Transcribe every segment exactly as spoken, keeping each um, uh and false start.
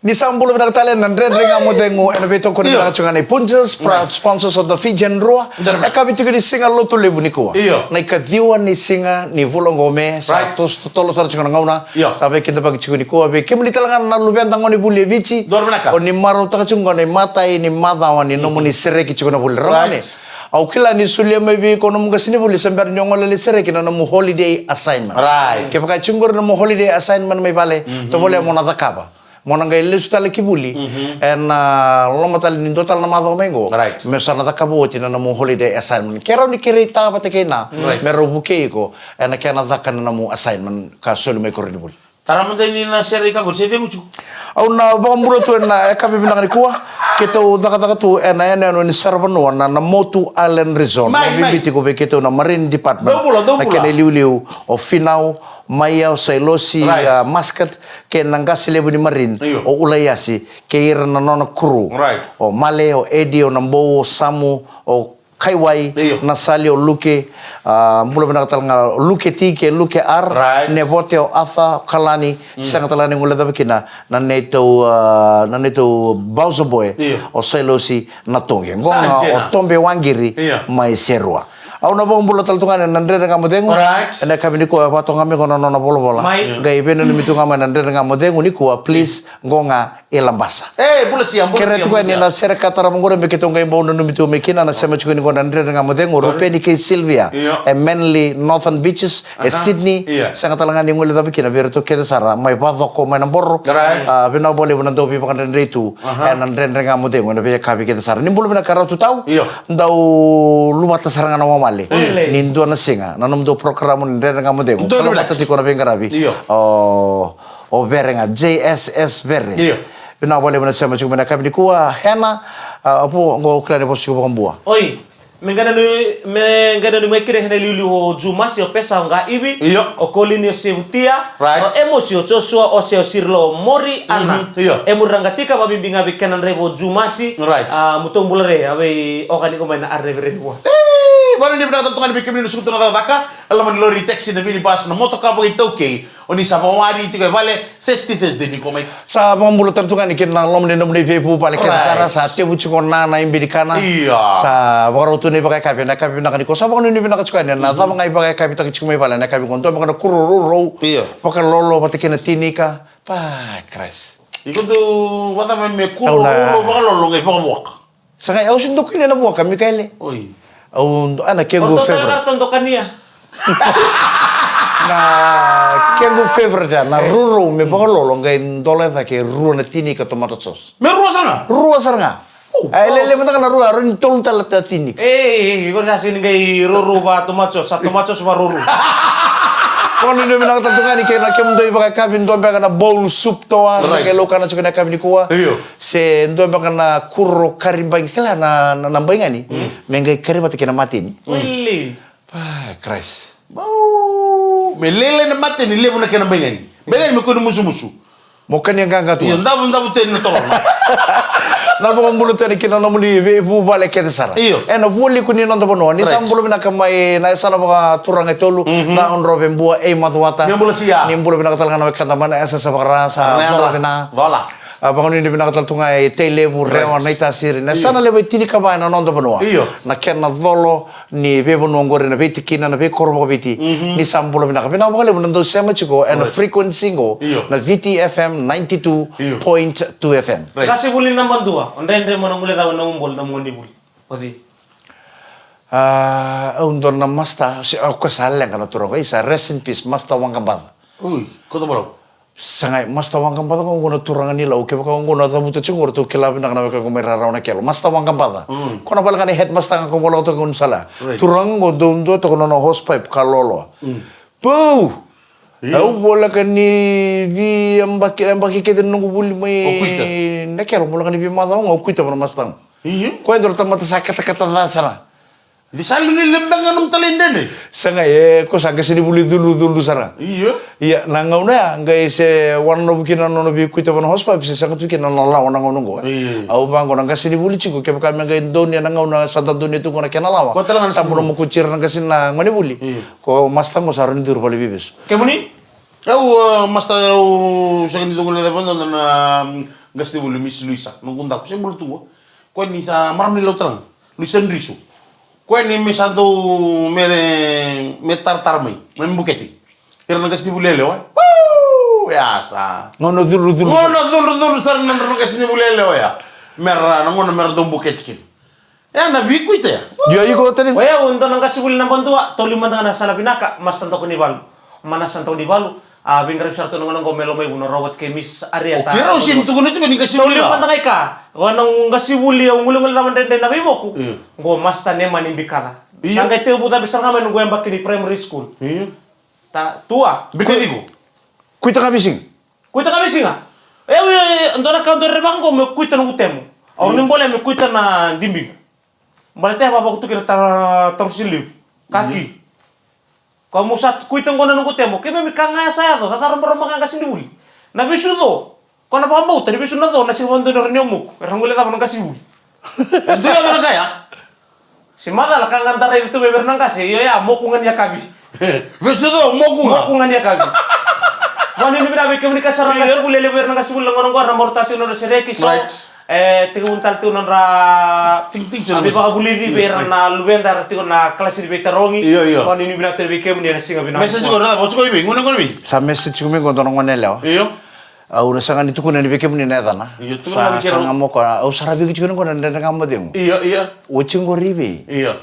Ni sa bula vinaka tale na Dredre Ga Mo Cegu, ena veitokoni vinaka tiko ga nei Punjas, proud sponsors of the Fijian Drua. Dredre. E ka vei tiko ni siga Lotulevu nikua. Io. Na ikaciwa ni siga ni vula oqo me sa toso totolo sara tiko na gauna. Io. Sa veikidavaki tiko nikua vei kemuni tale ga na luveda gone vuli e Viti. Dredre vinaka. O ni marautaka tiko ga na imatai ni macawa ni nomuni sereki tiko na vuli. Ragone. Au kila ni solia mai vei iko nomu qasenivuli se bera ni o gole lai sereki na nomu holiday assignment. Right. Kevaka e tiko qori nomu holiday assignment mai vale, tovolea mo na cakava. Mo na qai lesu tale ki vuli ena loma tale ni dua tale na macawa mai qo. Right. Me sa na cakava oti na nomu holiday assignment. Ke rau ni kerei ta vata kei na me rau vukei iko ena kena caka na nomu assignment ka soli mai koronivuli. Tara mada ni na sere i ka qori se cegu tiko. Au na vakabula tu ena yakavi vinaka nikua. Keitou cakacaka tu ena yanuyanu ni saravanua na Namotu Island Resort. Mai, mai. Na bibi tiko vei keitou na Marine Department. Dou bula, dou bula. Na kena iliuliu o Finau, Maia, o Sailosi, right, a, Muscat, kei na qase levu ni Marine, io, o Ulaiasi, kei ira na nona kuru. Right. O Male, o Edi, o Nabou, o Samu, o Kaiwai, io, Nasali, o Luke, a, bula vinaka tale ga, o Luke Tike, Luke R, right, Nevote, o Arthur, o Kalani, mm, sega tale ga ni guilecava kina na neitou, a, na neitou bausa boy, io, o Sailosi Natoqi. Qo ga o Tobe Waqiri, io, mai Serua. Au na vakabula tale tu ga ena Dredre Ga Mo Cegu. Right. Ena yakavi nikua e vakatoka ga mai qo na nona volavola. Mai. Qai veinanumi tu ga mai na Dredre Ga Mo Cegu nikua, please, qo ga i Labasa. E, bula sia, bula sia, bula sia. Kere tu ga ni na sere ka tarava qori me keitou qai bau nanumi tu mai kina na sema tiko ni qo na Dredre Ga Mo Cegu, o Rupeni kei Sylvia. Io. E Manly, Northern Beaches, e Sydney. Io. Sega tale ga ni guilecava kina vei iratou kece sara mai vacoko mai na boro. Right. A, vinaka vakalevu na dau veivakadredrei tu. Aha. Ena Dredre Ga Mo Cegu ena veiyakavi kece sara. Ni bula vinaka Ratu Tau. Io. Dau luvata sara ga na wawale. Oi. Ni dua na siga na nomudou program ni Dredre Ga Mo Cegu. Dua na vinaka. Ka luvata tiko na veiqaravi. Io. O, o Vere ga, J S S Vere. Io. Vinaka vakalevu na sema tiko mai na yakavi nikua. Hena, a, apu, qo kila ni vosa tiko vakabua. Oi. Me qai nanumi, me qai nanumi mai kina na iliuliu o Jumasi, o Pesa, o Qaivi, io, o Kolini, o Sevutia, right, o Emosi, o Joshua, o Se, o Sirilo, o Mori, Ana. Mhm, io. E muri na qatika, vakabibi ga vei kena draiva o Jumasi. Right. A, mutou bula re, a vei oka ni ko mai na areverevi vua. E, vale ni vinaka tale tu ga ni vei kemuni na sukuta na cakacaka, e loma ni lori, taxi, na minibus, na motoka vakaitaukei, o ni sa vakawari tiko e vale, Thursday, Thursday ni ko mai. Sa vakabula tale tu ga yani kina loma ni nomuni veivuvale kece sara, sa tevu tiko na, na ibe ni kana. Ia. Sa vakarau tu na ivakayakavi, na yakavi vinaka nikua. Sa vakanuinui vinaka tiko yani, na cava ga ivakayakavitaki tiko mai vale, na yakavi qo. Dua beka na kuro rourou. Ia. Vakalolo, vata kei na tinika. Pa, Christ. Iko dau vakacava me kuro rourou, vakalolo, qai vakavuaka. Sa qai au se dau kania na vuaka, Mikaele. Oi. Au, a, na kequ favorite. Ratou dau kania. Na kequ favorite ya, na rourou me vakalolo, qai dola e cake rua na tinika tomato sauce. Me rua sara ga? Rua sara ga. Oh, e lele mada ga na rua, rua ni tolu tale na tinika. Ei, ei, ei, iko sa sega ni qai rourou va tomato sauce, sa tomato sauce va rourou. Ko ni vinaka tale tu ga yani kei na kemudou ivakayakavi, dua beka na bowl soup toa, sa qai laukana tiko na yakavi nikua. Io. Se dua beka na kuro kari bai, kila na, na, na baigani. Mm. Me qai kari vata kei na mateni. Really? Pa, Christ. Bau. Me lailai na mateni, levu na kena baigani. Baigani me kua ni musumusu. Mo kania qaqa tu. Io, davudavu teni na toro. Na vakabula tu yani kina nomuni veivuvale kece sara. Io. Ena vualiku ni noda vanua. Ni sa bula vinaka mai na yasana vakaturaga e tolu. Mhm. Cakaudrove, Bua, ei Macuata. Ni bula sia. Ni bula vinaka tale ga na wekada mai na yasayasa vaka-Ra, sa cola vina. Cola. A, vakanuinui vinaka tale tu ga e Tailevu, Rewa, Naitasiri. Na yasana levu e tinikava ena noda vanua. Io. Na kena colo ni veivanua oqori, na veitikina, na veikoro vakaviti. Mhm. Ni sa bula vinaka. Vinaka vakalevu na dau sema tiko ena frequency qo, io, na Viti F M ninety-two point two F M. Right. Qasenivuli naba dua, o Dredre, mo na guilecava na nomu bula, na nomu gonevuli. Vacei? A, au dua na master, se, au, ko sa leqa na turaga, isa, rest in peace, Master Waqabaca. Ui, ko ta bula. Sa qai, Master Waqabaca, qo na turaga ni Lau, kevaka qo na cavuta tiko qo, ratou kila vinaka na wekaqu mai Rarawa na Kelo. Master Waqabaca. Mm. Ko na vale ga ni headmaster ga ko voleka toka Gaunisala. Right. Turaga qo dau dua toka nona horse pipe ka loaloa. Mm. Pou! Io. Au voleka ni veiyabaki, yabaki kece na noqu vuli mai na Kelo, voleka ni veimacawa ga au quit-ava na master. Io. Ko e dua na tamata sa katakata ca sara. Ni sa liuliu levu beka ga nomu talaidredre. Sa qai, e, ko sa qasenivuli cudrucudru sara. Io. Ia, na gauna ya, qai se wananavu kina na nona vei quit-ava na horse pipe, se sega tu kina na lawa na gauna qo. Io. Au vaqo na qasenivuli tiko, kevaka me qai donuya na gauna sa da donuya tu qo na kena lawa. Ko tale ga na tabu na mokuti ira na qase na gonevuli. Io. Ko master qo sa rawa ni curu vale veivesu. Kemuni? Au, a, master, au sega ni dau guilecava na, na, Qasenivuli, Miss Luisa, noqu daku, se bula tu qo. Koya ni sa marama ni Lautraq, Luisa Drisu. Koya ni me sa dau me, me taratara mai, mai Bukete. Ira na qasenivuli yalewa. Woo! Ya sa. Gauna cudrucudru. Gauna cudrucudru sara na nodra qasenivuli yalewa ya. Mera, na gauna mera dau Bukete kina. Ya na vei kuita ya. Io, iko tale. Oya, au dua na qasenivuli naba dua, tolu mada ga na sala vinaka, Masta Doka ni Valu. Manasa Doka ni Valu, a, veiqaravi sara tu na gauna qo me lomai vuna robot kei Miss Aria. O ta kira o sini tukuni tiko ni qasenivuli. Tolu mada ga ika, o na qasenivuli, au guileguile cava dredre na veivuku. Io. Qo Masta Nemani Bikala. Io. Sa qai tekivu cabe sara ga mai noqu yabaki ni primary school. Io. Ta, tua. Bika tiko. Kuita ga veisiga. Kuita ga veisiga. E, au, e, e, dua na ka dau rerevaka qo me kuita noqu temo. Au ni bolea me kuita na dibiga. Baleta e vavaku tu kina tara, tarusi liu. Kaki. Ko mu sa kuita qo na noqu temo. Keimami ka ga sa yaco, cacarabaraba ga qasenivuli. Na vesu co. Ko na vakabauta ni vesu na co, na siga vadua ni rawa ni o moku. Era guilecava na qasenivuli. E dua na ka ya. Se macala ka ga da raica tu vei ira na qase, io ya, moku ga ni yakavi. Vesu co, moku ga. Moku ga ni yakavi. Vakanuinui vinaka vei kemuni ka sara na qasenivuli, e levu vei ira na qasenivuli na gauna qo, na mautaka tiko na nodra sereki, so, right, e, tekivu tale tiko na nodra, tiki, tiki, a, veivakavulici vei ira na luveda, era tiko na kalasi ni veitarogi. Io, io. Vakanuinui vinaka tale vei kemuni ena siga vinaka. Message qo, ra, vosiko i vei, gone, gone vei. Sa message tiko mai qo dua na gone yalewa. Io. Au na saga ni tukuna yani vei kemuni na yacana. Io, tukuna vei kemuni. Sa ka ga mo koya, au sa ra viki tiko ni qo na Dredre Ga Mo Cegu. Io, io. Oti qori vei. Io.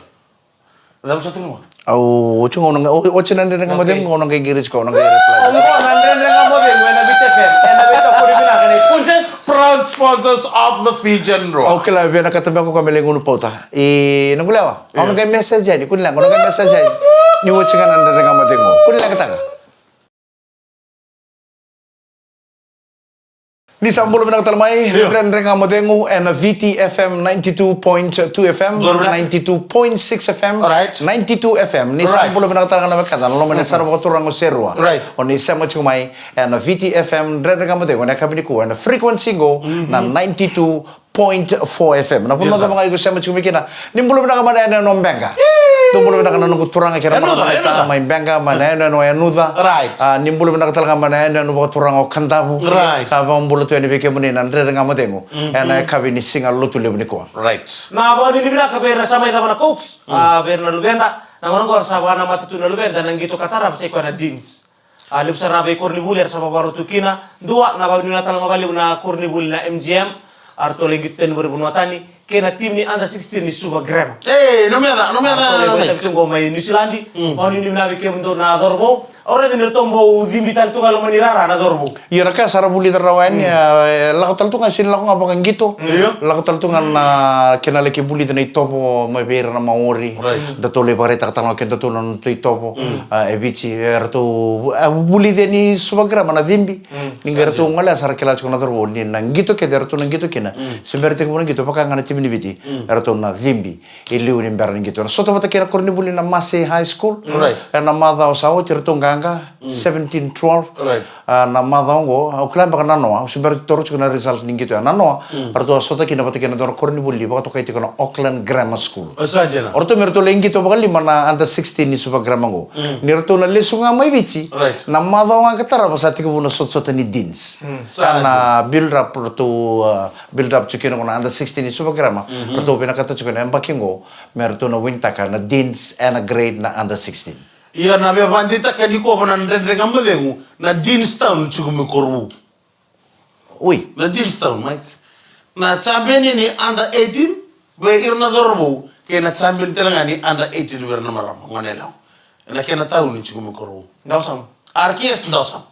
Cava sa tukuna? Au, oti qo na, o-, oti na Dredre Ga Mo Cegu, okay, au na qai qiri tiko, au na qai reply. Qo na Dredre Ga Mo Cegu, ena Viti F M, ena veitokoni vinaka nei Punjas. Proud sponsors of the Fijian Drua. Au kila, vinakata beka ko me lai gunu pauta. I na gulewa. Au na qai message yani, kua ni leqa, au na qai message yani. Ni oti ga na Dredre Ga Mo Cegu. Kua ni leqataka. Ni sa bula vinaka tale mai, io, Dredre Ga Mo Cegu, ena Viti F M ninety-two point two F M, ninety-two point six F M, right, ninety-two F M. Ni sa bula vinaka tale ga na wekada, na loma ni sara vakaturaga o Serua. Right. O ni sema tiko mai, ena Viti F M, Dredre Ga Mo Cegu, ena yakavi nikua, ena frequency qo, na ninety-two point four F M. Na vanua cava ga iko sema tiko mai kina. Ni bula vinaka mai na yanuyanu o Beqa. Ni bula vinaka na noqu turaga kei na marama mai Beqa, mai na yanuyanu o Yanuca. Right. A, ni bula vinaka tale ga mai na yanuyanu vakaturaga o Kadavu. Right. Sa vakabula tu yani vei kemuni na Dredre Ga Mo Cegu. Ena yakavi ni siga Lotulevu nikua. Right. Na vakanuinui vinaka vei ira sa mai cava na Cokes. A, vei ira na luveda. Na gauna qo sa vakanamata tu na luveda na qito ka tarava, sa i koya na Deans. A, levu sara na veikoronivuli era sa vakarau tu kina. Dua, na vakanuinui tale ga vakalevu na koronivuli na M G M, eratou lai qito tani vei ira vanua tani, kei na timi ni under sixteen ni Suva Grammar. E, na meca, na meca. Eratou lai vakaitavi tu qo mai Niusiladi. Mm. Vakanuinui vinaka vei kemudou na cauravou. Au raica ni ratou bau cibi tale tu ga e loma ni rara na cauravou. Io, na ka sa ra vulica rawa yani, a, e lako tale tu ga, sega ni lako ga vakaqito. Io. Lako tale tu ga na kena laki vulica na itovo mai vei ira na Maori. Right. Datou lai vakaraitaka tale ga o kedatou na nodatou itovo. Mm. A, e Viti, e ratou, a, vulici ni Suva Grammar na cibi. Mm. Ni qai ratou gole sara, kila tiko na cauravou ni na qito kece eratou na qito kina. Mm. Se bera tekivu na qito, vaka ga na timi ni Viti. Mm. Eratou na cibi i liu ni bera ni qito. Na sota vata kei na koronivuli na Masae High School. Right. Ena macawa sa oti eratou qaqa, mm, seventeen twelve. Right. A, na macawa oqo, au kila beka na noa, au se bera toro tiko na result ni qito ya. Na noa, mm, eratou a sota kina vata kei na dua na koronivuli vakatokai tiko na Auckland Grammar School. O sa dina. O ratou me ratou lai qito vakalima na under sixteen ni Suva Grammar qo. Mm. Ni ratou na lesu ga mai Viti, right, na macawa ga ka tarava sa tekivu na sotasota ni Deans. Mm. Sa dina. Ka na build up ratou, a, build up tiko kina qo na under sixteen ni Suva Grammar. Mhm. Ratou vinakata tiko na yabaki qo me ratou na wintaka na Deans ena grade na under sixteen. Ia na via vakadeitaka nikua vua na Dredre Ga Mo Cegu, na Deanstown tiko mai Korovou. Oi. Na Deanstown, Mike. Na champion ni under eighteen vei ira na cauravou, kei na champion tale ga ni under eighteen vei ira na marama, gone yalewa. Ena kena tauni tiko mai Korovou. Dau sema. R K S dau sema.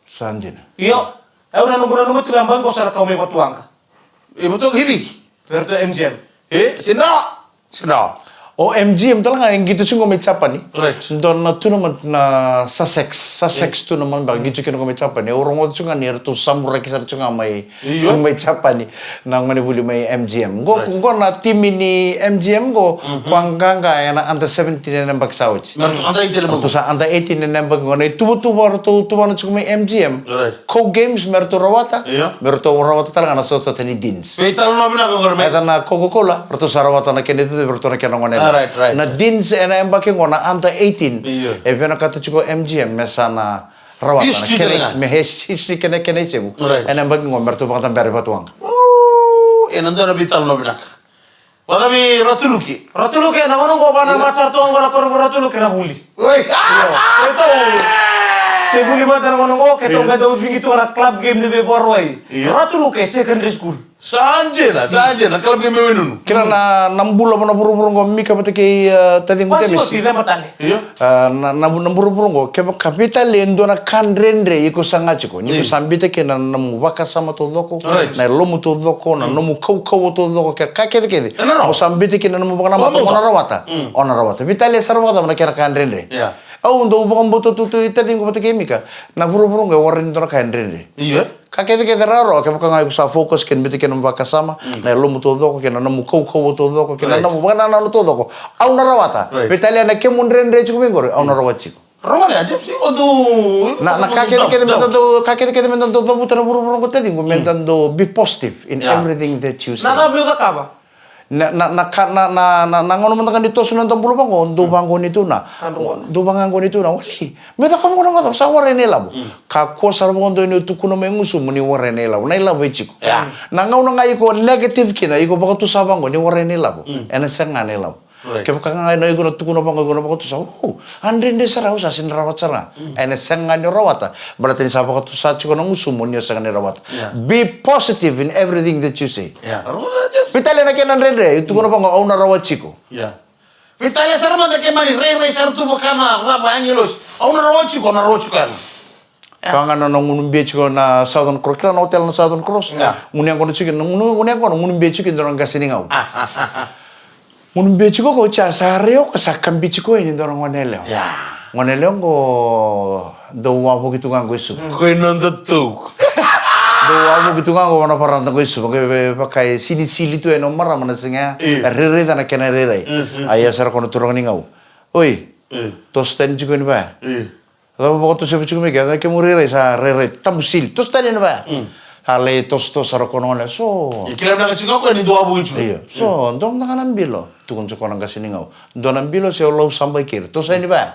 Sa dina. Io. E, au na noqu nanuma tiko, e, bau qo sa ra kau mai Vatuwaqa. E, Vatuwaqa i vei? Vei ratou M G M. E, sina. Sina. O M G M tale ga e qito tiko mai Japani. Right. Dua na tournament na Sussex. Sussex, e, tournament beka, qito kina qo mai Japani. Au rogoca tiko ga ni ratou samuraki sara tiko ga mai, io, mai Japani. Na gone vuli mai M G M. Qo, right, qo na timi ni M G M qo, mhm, ko a qaqa ena under seventeen ena yabaki sa oti. Na ratou under eighteen ena yabaki. Ratou sa under eighteen ena yabaki qo. Na ituvatuva ratou tuvana tiko mai M G M. Right. Coke Games me ratou rawata. Io. Me ratou rawata tale ga na sotasota ni Deans. Veitalanoa vinaka qori mai. Eda na Coca-Cola, ratou sa rawata na kena itutu, ratou na kena gone. Ah, right, right. Na Deans ena yabaki qo na under eighteen. Io. E vinakata tiko M G M me sa na Rawata na History kena, tale ga. Me his-, history kena, kena isevu. Right. Ena baki qo me ratou vakadabera i Vatuwaqa. Ena dua na veitalanoa vinaka. Vakavi Ratu Luke. Ratu Luke, na gauna qo vana matsara tu qo na koro Ratu Luke na vuli. Oi. Keitou se vuli mada na gauna qo, keitou qai dau cigi tu na club game ni veivakarauwai. Ratu Luke secondary school. Sa dina, sa dina, club game e Wainunu. Kila na, na bula vana vuravura qo Mika vata kei, e, taciqu Temesi. Vasioti leba tale. Io. E, na, na, na vuravura qo, kevaka veitalia e dua na ka dredre iko saga tiko. Ni ko sa bita kina na nomu vakasama taucoko, na yalomu taucoko, na nomu kaukauwa taucoko, kei na ka kecekece. Mo sa bita kina na nomu vakanamata, o na rawata. O na rawata. Veitalia sara vakacava na kena ka dredre. Au dau vakabauta tu, tu i taciqu vata kei Mika. Na vuravura qo e warai ni dua na ka e dredre. Io. Ka kecekece rawarawa kevaka ga iko sa focus kina bita kina nomu vakasama, na yalomu taucoko, kei na nomu kaukauwa taucoko, kei na nomu vakanananu taucoko. Au na rawata. Veitalia na kemu dredre tiko mai qori, au na rawata tiko. Rogoca ya, James, o tu. Na, na ka kece kece me da dau, ka kece kece me da dau cavuta na vuravura qo taciqu, me da dau be positive in everything that you say. Na cava meu cakava? Na, na, na, ka, na, na, na, na gauna mada ga ni toso na noda bula vaqo, dou vaqo ni tu na. Dou vaqo ni tu na, wali. Me cakava gauna mada, sa warai na ilavo. Kakua sara vaqo dou ni o tukuna mai gusumu ni warai na ilavo. Na ilavo e tiko. Na gauna ga iko negative kina, iko vakatusa vaqo ni warai na ilavo. Ena sega ga na ilavo. Kevaka ga na iko na tukuna vaqo iko na vakatusa, o, a dredre sara au sa sega ni rawata sara ga. Ena sega ga ni o rawata. Baleta ni sa vakatusa tiko na gusumu ni o sega ni rawata. Be positive in everything that you say. Veitalia na kena dredre, e tukuna vaqo au na rawata tiko. Veitalia sara mada ke mani rairai sara tu vaka na cava, agilosi. Au na rawata tiko, au na rawata tiko yani. Vaka ga na gunu bia tiko na Southern Cross, kila na hotel na Southern Cross. Gunu yaqona tiko, gunu yaqona gunu bia tiko e dua na qase ni gau. Gunu bia tiko ko sa rai oka sa kabi tiko yani e dua na gone yalewa. Gone yalewa qo dau wavoki tu ga qo e Suva. Ko i noda tou. Dau wavoki tu ga qo vana varada qo e Suva, qo e vaka e silisili tu yani o marama na siga ya. E rairai ca na kena rairai. A ia sara ko na turaga ni gau. Oi. Toso tani tiko yani vaya. Cava vakatoso tiko mai kea, na kemu rairai sa rairai tabu sili. Toso tani yani vaya. Sa lai tosotoso sara ko na gone so. Kila vinaka tiko ga ko ni dua wavoki tiko. Io. So, dua mada ga na bilo. Tukuna tiko na qase ni gau. Dua na bilo se o lau saba i keri. Toso yani vaya.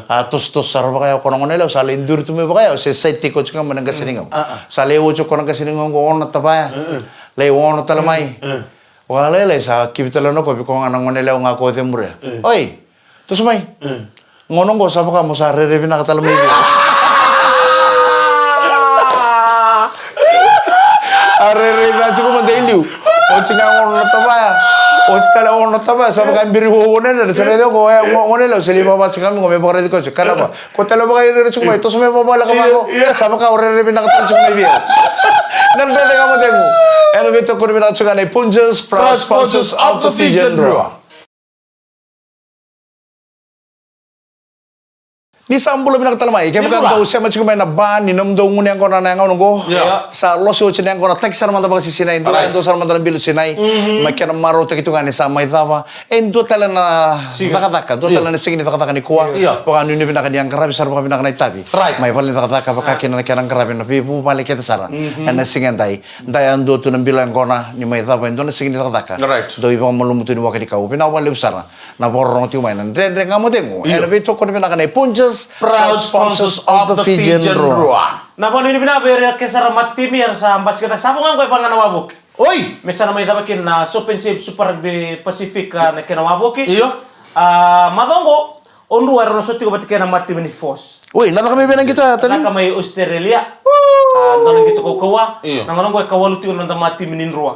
A tosotoso sara vakaya ko na gone yalewa sa lai duri tu mai vakaya se sai tiko tiko mai na qase ni gau. Sa lai oti ko na qase ni gau qo onota vaya. Lai ono tale mai. Vakalailai sa kivi tale na kovi ko ga na gone yalewa ga ko cemuria. Oi. Toso mai. Gauna qo sa vaka mo sa rairai vinaka tale mai vei au. A rairai ca tiko mada i liu. Oti ga ono na tavaya. Oti tale ono na tavaya sa vaka biri uoua na yadra. Sa raici au ko e gone yalewa se lai vava tiko mai qo me vakaraici koya tiko. Ka na va. Ko tale vakaicira tiko mai. Toso mai vava leka vaqo. Sa vaka o rairai vinaka tale tiko mai vei au. Na dredre ga mo cegu. Ena veitokoni vinaka tiko ga nei Punjas, proud sponsors of the Fijian Drua. Ni sa bula vinaka tale mai, kevaka dou sema tiko mai na ba ni nomudou gunu yaqona na yagauna oqo. Sa losi oti na yaqona, taki sara mada vakasisinai, dua e dua sara mada na bilo sinai. Mai kena marautaki tu ga ni sa mai cava e dua tale na cakacaka, dua tale na siga ni cakacaka nikua. Vakanuinui vinaka ni a qaravi sara vakavinaka na itavi mai vale ni cakacaka, vaka kina na kena qaravi na veivuvale kece sara ena siga edai. Da yadua tu na bilo yaqona ni mai cava e dua na siga ni cakacaka. Dau ivakamalumu tu ni waka ni kau. Vinaka vakalevu sara na vakarorogo tiko mai na Dredre Ga Mo Cegu ena veitokoni vinaka nei Punjas, proud sponsors of the Fijian Drua. Na vakanuinui vinaka vei ira kece sara na mata timi era sa basiketaka, sa vo ga qo e vaka ga na wavoki. Oi. Me sa na mai cava kina na Soap and Save Super Rugby Pacific, a, na kena wavoki. Io. A, macawa oqo o Drua era na sota tiko vata kei na mata timi ni Force. Oi, na caka mai vei na qito ya, Tani? Caka mai Australia. A, dua na qito kaukauwa. Io. Na gauna oqo e kawalu tiko na noda mata timi ni Drua.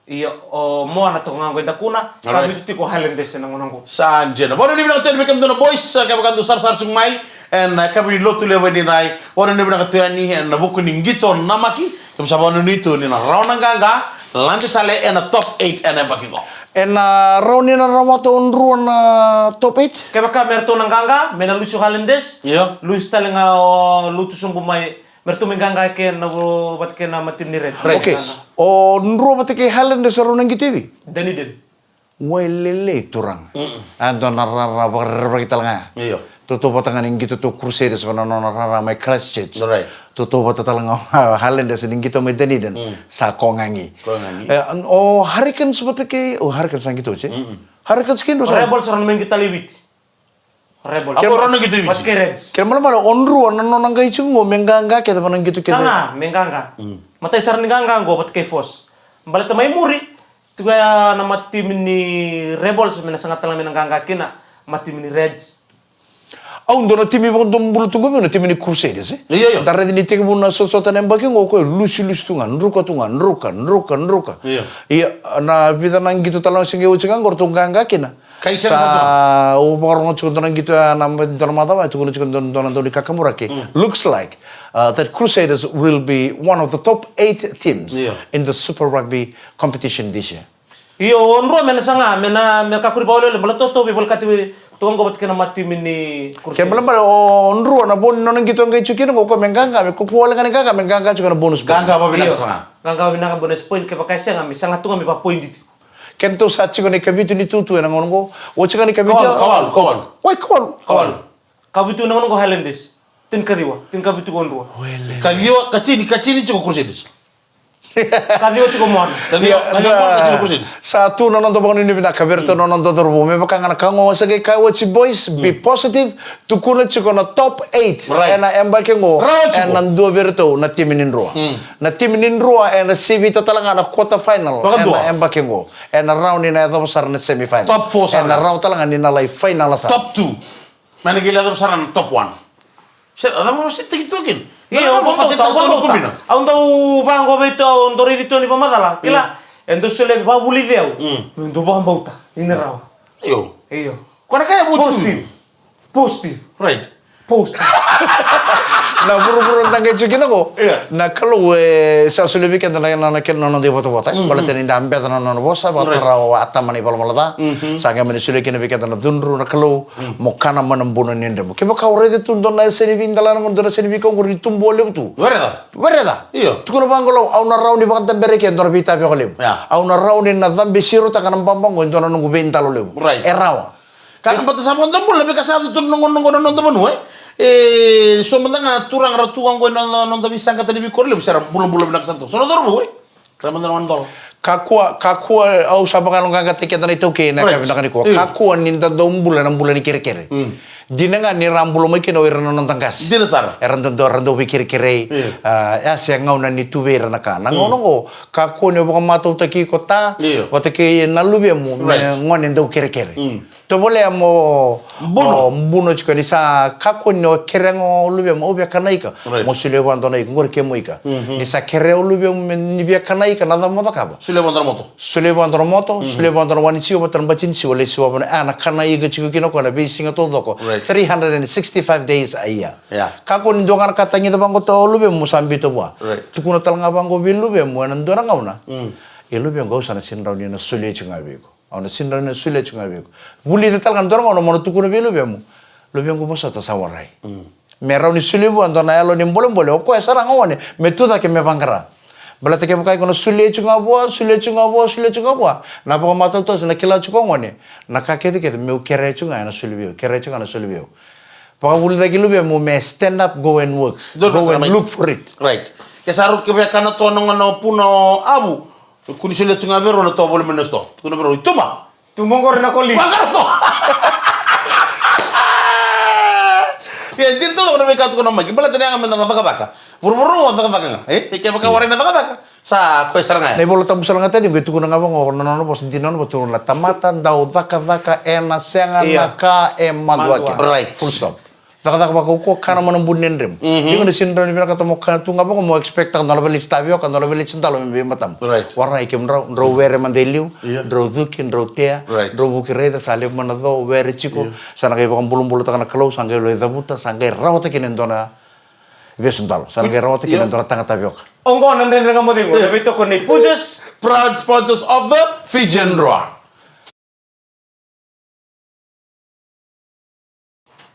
Io, o Moana toka ga oqo e dakuna. Ka vitu tiko Highlanders ena gauna oqo. Sa dina. Vakanuinui vinaka tu yani vei kemudou na boys, kevaka dou sarasara tiko mai ena yakavi ni Lotulevu edaidai. Vakanuinui vinaka tu yani ena vuku ni qito namaki. Keimami sa vakanuinui tu ni na rawa na qaqa, lade tale ena top eight ena yabaki qo. Ena rawa ni na rawata o Drua na top eight? Kevaka me ratou na qaqa, me na lusi o Highlanders. Io. Lusi tale ga o Lotu sobu mai, me ratou mai qaqa kei na vo, vata kei na mata timi ni Reds. Reds. Okay. O Drua vata kei Highlanders rau na qito i vei? Dunedin. Wailele turaga. A dua na rara vakarerevaki tale ga ya. Io. Tautauvata ga ni qito tu Crusaders ko na nona rara mai Christchurch. Right. Tautauvata tale ga Highlanders ni qito mai Dunedin. Sa kogagi. Kogagi. E, o Hurricanes vata kei, o Hurricanes sa qito oti. Hurricanes kei Drua sa. Rebels rau na mai qito tale i Viti. Rebels. Kena, o rau na qito i Viti. Vata kei Reds. Kena malamala o Drua na nona qai tiko qo me qaqa kece vata na qito kece. Sa ga me qaqa. Matai sara ni qaqa qo vata kei Force. Baleta mai muri, tiko ya na matatimi ni Rebels, me na saga tale ga me na qaqa kina matatimi ni Reds. Au dua na timi vakadomobula tu qo vei au na timi ni Crusaders, e? Io, io. Da raica ni tekivu na sotasota na yabaki qo, o koya lusilusi tu ga, druka tu ga, druka, druka, druka. Io. Ia, na vica na qito tale ga se qai oti ga qo ratou qaqa kina. Kai sega sa tu. Au vakarorogo tiko dua na qito ya na dua na macawa, e tukuna tiko dua, dua na dau ni kakamuraki. Looks like, uh, that Crusaders will be one of the top eight teams in the Super Rugby competition this year. Io, o Drua me na saga, me na, me kakuri vakawelewele, baleta o tou veivolekati toka qo vata kei na matatimi ni Crusaders. Kena malamala o Drua na vo ni nona qito qai tiko kina qo, o koya me qaqa, me kakua wale ga ni qaqa, me qaqa tiko na bonus point. Qaqa vavinaka saga. Qaqa vavinaka bonus point, kevaka e sega, me saga tu ga me vapoidi tiko. Kedatou sa tiko na ikavitu ni tutu ena gauna qo. O tiko na ikavitu. Kawalu, kawalu, kawalu. Oi, kawalu. Kawalu. Kavitu ena gauna qo Highlanders. Tinikaciwa, tinikavitu ko Drua. Kaciwa, katini, katini tiko Crusaders. Kaciwa tiko Moana. Kaciwa, kaciwa Moana, katini tiko Crusaders. Sa tu na noda vakanuinui vinaka vei iratou na noda cauravou. Me vaka ga na ka qo au sa qai kaya oti, boys, be positive. Tukuna tiko na top eight ena yabaki qo ena dua vei iratou na timi ni Drua. Na timi ni Drua ena sivita tale ga na quarter final ena yabaki qo. Ena rawa ni na yacova sara na semi final. Top four sara. Ena rawa tale ga ni na lai final sara. Top two. Mai na qai lai yacova sara na top one. Se a cava se tiki tu kina. Io, au dau vaqo vei tou, au dau raici tou ni vakamacala. Kila, e dau solia vakavulici au. Me dau vakabauta ni na rawa. Io. Io. Ko na ka e vuti. Positive. Positive. Right. Post. Na vuravura da qai tiko kina qo. Na Kalou e sa solia vei keda na, na, na kena noda ivotavota. Baleta ni da beca na nona vosa, vakatara o Atama na ivalavala ca. Sa qai mani solia kina vei keda na cudru na Kalou. Mo kana mai na buno ni dremu. Kevaka o raica tu dua na yasa ni veidalana qo, dua na yasa ni veika qori ni tubu levu tu. Wereca. Wereca. Io. Tukuna vaqo, Kalou, au na rawa ni vakadabera eke e dua na veitavi vakalevu. Au na rawa ni na cabe sirotaka na baba qo e dua na noqu veidalo levu. Right. E rawa. Ka na bata sa vakadabula, veika sa tu na noqo, noqo na noda vanua, e. E so mada ga na turaga ra tu ga qo e noda, noda veisaqata ni veikoro levu, sa ra bulabula vinaka sara tu. So na cauravou, e. Ra mada na one dollar. Kakua, kakua, au sa vakayaloqaqataki keda na iTaukei na ka vinaka nikua. Kakua ni da dau bula na bula ni kerekere. Dina ga ni ra bula mai kina o ira na noda qase. Dina sara. Era dau, ra dau veikerekerei. A, e a se gauna ni tu vei ira na ka. Na gauna qo, kakua ni o vakamatautaki iko ta, vata kei na luvemu me gone dau kerekere. Tovolea mo buno, buno tiko ni sa kakua ni o kerea ga o luvemu, au via kana ika. Mo solia vua dua na ika, qori kemu ika. Ni sa kerea o luvemu me ni via kana ika, na cava mo cakava? Solia vua dua na moto. Solia vua dua na moto, solia vua dua na wani siwa vata na bati ni siwa, lai siwa vua na, a, na kana ika tiko kina o koya na veisiga taucoko. Three hundred and sixty-five days a year. Kakua ni dua ga na ka tagica vaqo o luvemu mo sa biuta vua. Tukuna tale ga vaqo vei luvemu ena dua na gauna. E luvequ, au sa na sega ni rawa ni na solia tiko ga vei iko. Au na sega ni rawa ni na solia tiko ga vei iko. Vulica tale ga dua na gauna mo na tukuna vei luvemu. Luvequ, vosota, sa warai. Me rawa ni solia vua dua na yalo ni bolebole, o koya sara ga o gone me tu cake me vaqara. Baleta kevaka iko na solia tiko ga vua, solia tiko ga vua, solia tiko ga vua, na vakamatautau se na kila tiko o gone. Na ka kecekece meu kerea tiko ga ena soli vei au, kerea tiko ga ena soli vei au. Vakavulica ki luvemu me stand up, go and work. Go and look for it. Right. Ke sa rau ke via kana toa na gone o Puna o Avu. Kua ni solia tiko ga vei rau na toa voli mai na sitoa. Tukuna vei rau, i tuba. Tuba qori na koli. Vaqara toa. Ia, dina toka na veika tukuna mai. Ke baleta ni yaga meda na cakacaka. Vuravura o cakacaka ga. E? Kevaka warai na cakacaka. Sa koya sara ga ya. Na iVola Tabu sara ga tani, qai tukuna ga vaqo, na nona vosa dina, nona vosa, tukuna na tamata dau cakacaka ena sega na ka e madua kina. Right. Full stop. Cakacaka vakaukauwa, kana mai na buno ni dremu. Iko na sega ni rawa ni vinakata mo kana tu ga vaqo mo expect-taka dua na veleti tavioka, dua na veleti dalo me vei matamu. Right. Warai kemudrau, drau were mada e liu, drau cuki, drau tea, drau vuki raica, sa levu mai na co, were tiko, sa na qai vakabulabulataka na Kalou, sa qai lai cavuta, sa qai rawata kina e dua na vesu dalo, sa na qai rawata kina e dua na taga tavioka. Oqo na Dredre Ga Mo Cegu, na veitokoni nei Punjas. Proud sponsors of the Fijian Drua.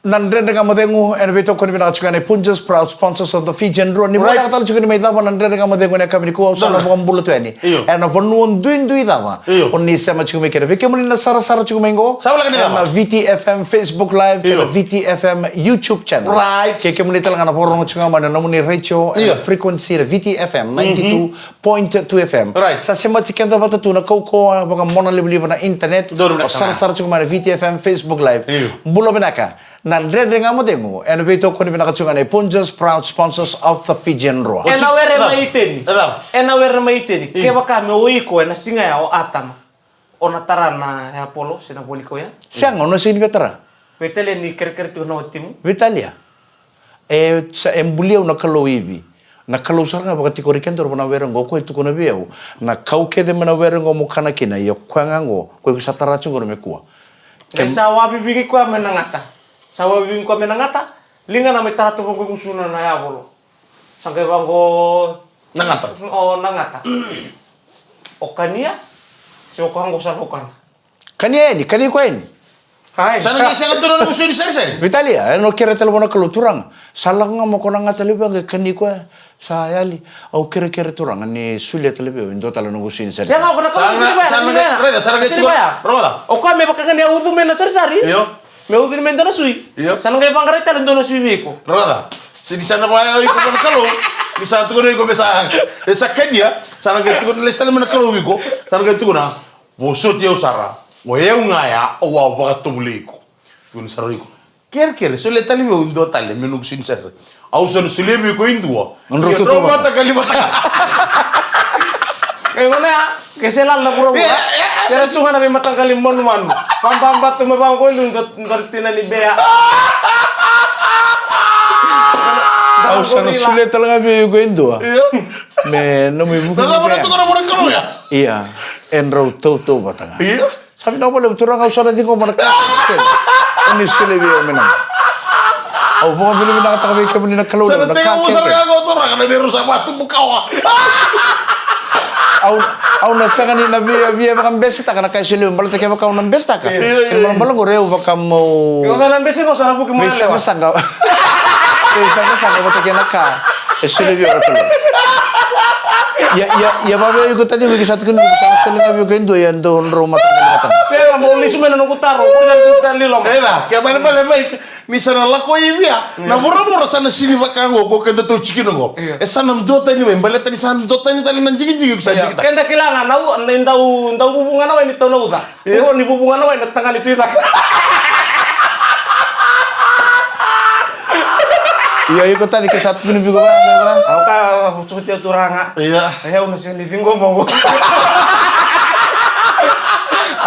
Na Dredre Ga Mo Cegu ena veitokoni vinaka tiko ga nei Punjas, proud sponsors of the Fijian Drua. Ni vinaka tale tiko ni mai cava na Dredre Ga Mo Cegu ena yakavi nikua, au sa na vakabula tu yani. Io. Ena vanua duidui cava. Io. O ni sema tiko mai kina. Vei kemuni na sarasara tiko mai qo. Sa vale ga ni cava. Ena Viti F M Facebook Live, kei na Viti F M YouTube channel. Right. Kei kemuni tale ga na vakarorogo tiko ga mai na nomuni retio, ena frequency na Viti F M ninety-two point two F M. Right. Sa semati keda vata tu na kaukauwa vakamonalivaliva na internet. Donu na, o sarasara tiko mai na Viti F M Facebook Live. Io. Bula vinaka. Na Dredre Ga Mo Cegu ena veitokoni vinaka tiko ga nei Punjas, proud sponsors of the Fijian Drua. Ena were mai Iteni. E cava? Ena were mai Iteni. Kevaka me o iko ena siga ya o Atama, o na tara na apolo se na vuanikau ya? Sega, o na sega ni via tara. Veitalia ni kerekere tiko na watimu. Veitalia. E sa, e buli au na Kalou Ivi. Na Kalou sara ga vakatikori kedaru vua na were oqo, o koya e tukuna vei au na kau kece mai na were oqo mo kana kina, ia o koya ga oqo, o koya iko sa tara tiko oqo me kua. Qai sa waviviki koya me na gata. Sa waviviki koya me na gata. Liga na mai tara tu vaqo i gusuna na yavolo. Sa qai vaqo na gata. O na gata. O kania se o koya oqo sa laukana. Kania yani, kani koya yani. Ai. Sa na qai sega tu na nomu sui ni sarisari. Veitalia, e no kere tale vua na Kalou, Turaga. Sa lako ga mo ko na gata levu, qai kani koya. Sa yali, au kerekere Turaga ni solia tale vei au e dua tale na noqu sui ni sarisari. Sega, o ko na Kalou. Sa na qai, raica, sa na qai tukuna. Rogoca. O koya me vakagania ucu mai na sarisari. Io. Me ucu mai e dua na sui. Io. Sa na qai vaqarai tale e dua na sui vei iko. Rogoca. Se ni sa na vaya o iko vua na Kalou. Ni sa tukuna o iko me sa, e sa kania. Sa na qai tukuna lesu tale mai na Kalou vei iko. Sa na qai tukuna. Vosoti au sara, o yau ga ya, au a vakatovolei iko. Tukuna sara o iko. Kerekere, solia tale vei au e dua tale me noqu sui ni sarisari. Au sa na solia vei iko e dua. Drau mataqali mataqali. E gona ya, ke se lala na vuravura. Ia, ia, ia, sera tu ga na veimataqali manumanu. Vababa tu me vaqo i liu, dua, dua tina ni bea. Au sa na solia tale ga vei iko e dua. Ia. Me nomu ivukivuki ya. Na cava na tukuna vua na Kalou ya? Ia, e drau tautauvata ga. Ia. Sa vinaka vakalevu Turaga, au sa na ciqoma na ka kece o ni solia vei au me na. Au vakavinavinakataka vei kemuni na Kalou levu na ka kece. Sa na tei au sara ga qo Turaga, na veiru sa vatubukawa. Au, au na sega ni na via, via vakabesetaka na ka e solia vei au, baleta kevaka au na besetaka. Ia, ia, ia. E balabala qori au vakamau. Io, sa na bese qo sa na vuki mai na lewa. Veisaqasaqa. Veisaqasaqa vata kei na ka e solia vei au na Kalou. Ia, ia, ia vavei iko tani, iko sa tukuni iko sa na solia ga vei iko e dua, ia dou drau mataqali mataqali. Sega, mo lesu mai na noqu taro, mo lesu mai na noqu taro. E da, ke balebale mai, ni sa na lako i via. Na vuravura sa na sini vaka qo, ko keda tou tiko kina qo. Ia. E sa na dua tani mai, baleta ni sa na dua tani tale na jikijiki ko sa jikitaka. Keda kila ga na u, na dau, dau vuvu ga na wai ni tau na uca. Ia. Qo ni vuvu ga na wai na taga ni tu i cake. Ia, iko tani ke sa tukuni vei iko vaka, vaka. Au kaya, au sotia Turaga. Ia. Ia, au na sega ni ciqoma qo.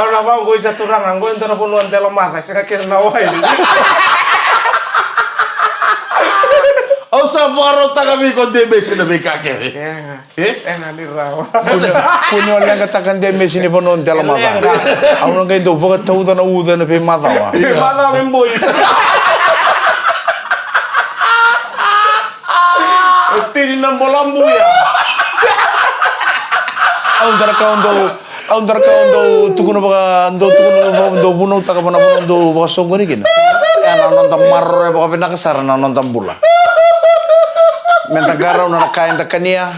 Au na vaqo isa Turaga, qo e dua na vanua dela maca, sega kece na wai. Au sa vakarautaka vei iko Demesi na veika kece. Ia. E? E na ni rawa. Kua ni, kua ni o leqataka Demesi ni vanua dela macawa. Leqa. Au na qai dau vakatauca na uca ena veimacawa. Veimacawa me boi. E tini na bola buya. Au dara ka au dau, au dara ka au dau tukuna vaka, dau tukuna vaka, dau vunautaka vaka na vanua dau vakasoqoni kina. E na noda maroroya vakavinaka sara na noda bula. Meda qarauna na ka eda kania.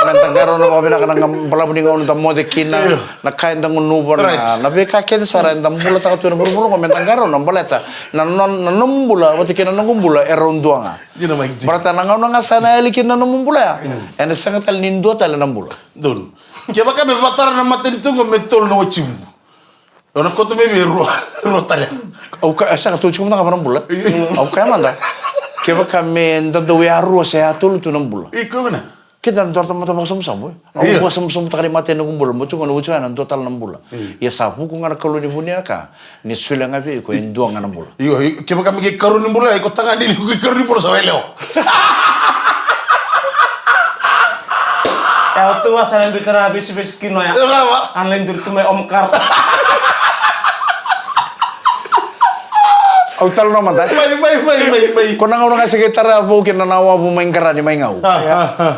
Meda qarauna vakavinaka na ga-, balavu ni gauna da moce kina, io, na ka eda gunuva, na, right, na veika kece sara eda bulataka tu ena vuravura qo, meda qarauna baleta na non-, na nomu bula vata kei na noqu bula e rau dua ga. Dina mai. Baleta na gauna ga sa na yali kina na nomu bula ya, mm, ena sega tale ni dua tale na bula. Donu. Kevaka me vakatara na matanitu qo me tolu na watimu. O na kauta mai vei rua, rua tale. Au ka-, e sega, tou tiko mada ga vua na bula. Io. Au kaya mada. Kevaka me da dau yarua se yatolu tu na bula. Iko vina. Keda na dua mada vakasabusabu, e? Au, io, vakasabusabu taka ni mata ena noqu bula, mo tiko na watimu ya na dua tale na bula. Io. Ia sa vuku ga na Kalou ni vu ni yaka, ni solia ga vei iko e dua ga na bula. Io, io, kevaka me qai karua ni bula, iko tagane, iko qai karua ni bula sa wele o. E, o tou a sa lai duri tara veisivesi kina ya. E cava? A lai duri tu mai Omkar. Au talanoa mada. Mai, mai, mai, mai, mai. Ko na gauna ga se qai tara vou kina na wavu mai Qarani mai Gau. A, a, a.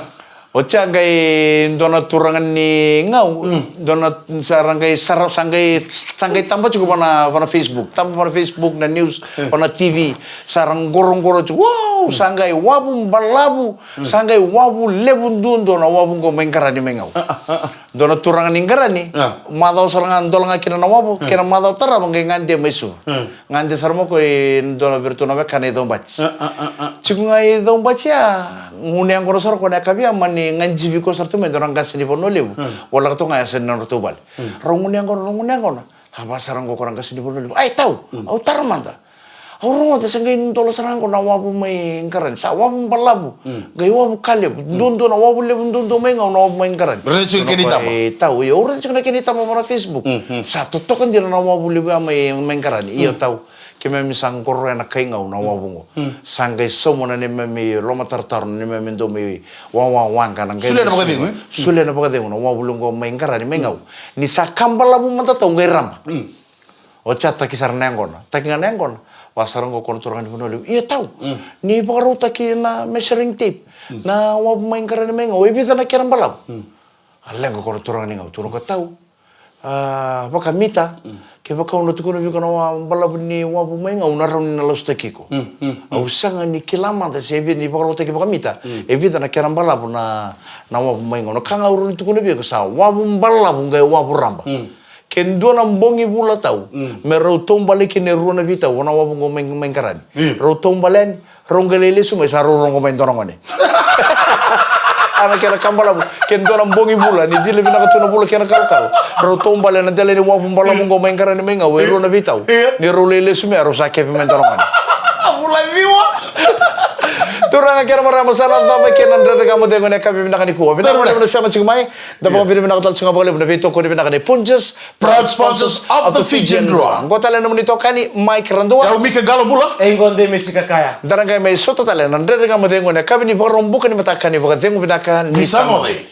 Oti a qai dua na turaga ni Gau, mm, dua na sa ra qai, sa ra, sa qai, sa qai taba tiko vua na, vua na Facebook. Taba vua na Facebook, na news, mm, vua na T V. Sa ra qoroqoro tiko. Wow, mm, sa qai wavu balavu. Mm. Sa qai wavu levu duadua na wavu qo mai Qarani mai Gau. A, a, a, a. Dua na turaga ni Qarani, a, macawa sara ga dola ga kina na wavu, a, kei na macawa tarava qai gade mai Suva. A. Gade sara mai o koya e dua vei iratou na wekana i Caubati. A, a, a, a. Tiko ga i Caubati ya, gunu yaqona sara o koya na yakavi ya, mani gadrevi koya sara tu mai e dua na qase ni vanua levu. A. Voleka toka ga e yasa ni nodratou vale. A. Rau gunu yaqona, rau gunu yaqona. A, vaka sara qo o koya na qase ni vanua levu. Ai, tau, mm, au taro mada. Au rogoca sa qai dola sara ga qo na wavu mai Qarani. Sa wavu balavu. Qai wavu ka levu. Duadua na wavu levu duadua mai Gau na wavu mai Qarani. Raica tiko na kena itaba. E tau, io, au raica tiko na kena itaba mai na Facebook. Sa totoka dina na wavu levu ya mai, mai Qarani. Io tau. Keimami sa qoroya na kai Gau na wavu qo. Sa qai sauma na neimami lomatarotaro, na neimami dau mai wawa waqa na qai. Solia na vakacegu, e? Solia na vakacegu na wavu levu qo mai Qarani, mai Gau. Ni sa ka balavu mada tau qai raba. Oti a taki sara na yaqona. Taki ga na yaqona. Vaka sara qo ko na turaga ni Vanua Levu. Io tau. Ni vakarautaki na measuring tape. Na wavu mai Qarani mai Gau. E vica na kena balavu? A leqa ko na turaga ni Gau. Turaga tau. A, vakamita. Kevaka au na tukuna vei iko na wa-, balavu ni wavu mai Gau, na rawa ni na lasutaki iko. Au sega ni kila mada se e vica ni vakarautaki vakamita. E vica na kena balavu na, na wavu mai Gau. Na ka ga au rawa ni tukuna vei iko sa wavu balavu qai wavu raba. Ke dua na bogi vula tau, me rau taubale kina e rua na veitau, na wavu qo mai, mai Qarani. Rau taubale yani, rau qai lai lesu mai, sa rau rogo mai dua na gone. A na kena ka balavu, ke dua na bogi vula, ni cila vinaka tu na vula kei na kalokalo. Rau taubale na dela ni wavu balavu qo mai Qarani mai Gau, e rua na veitau. Ni rau lai lesu mai, rau sa kepi mai dua na gone. A vula ciwa. Turaga kei na marama, sa na cava kei na Dredre Ga Mo Cegu ena yakavi vinaka nikua. Vinaka vakalevu na sema tiko mai. Da vakavinavinaka tale tiko ga vakalevu na veitokoni vinaka nei Punjas, proud sponsors of the Fijian Drua. Qo tale na nomuni itokani, Mike Radua. Au Mika Qalobula. E qo Dei Misi Kakaya. Da na qai mai sota tale na Dredre Ga Mo Cegu ena yakavi ni Vakaraubuka ni mataka ni vakacegu vinaka ni sa moce.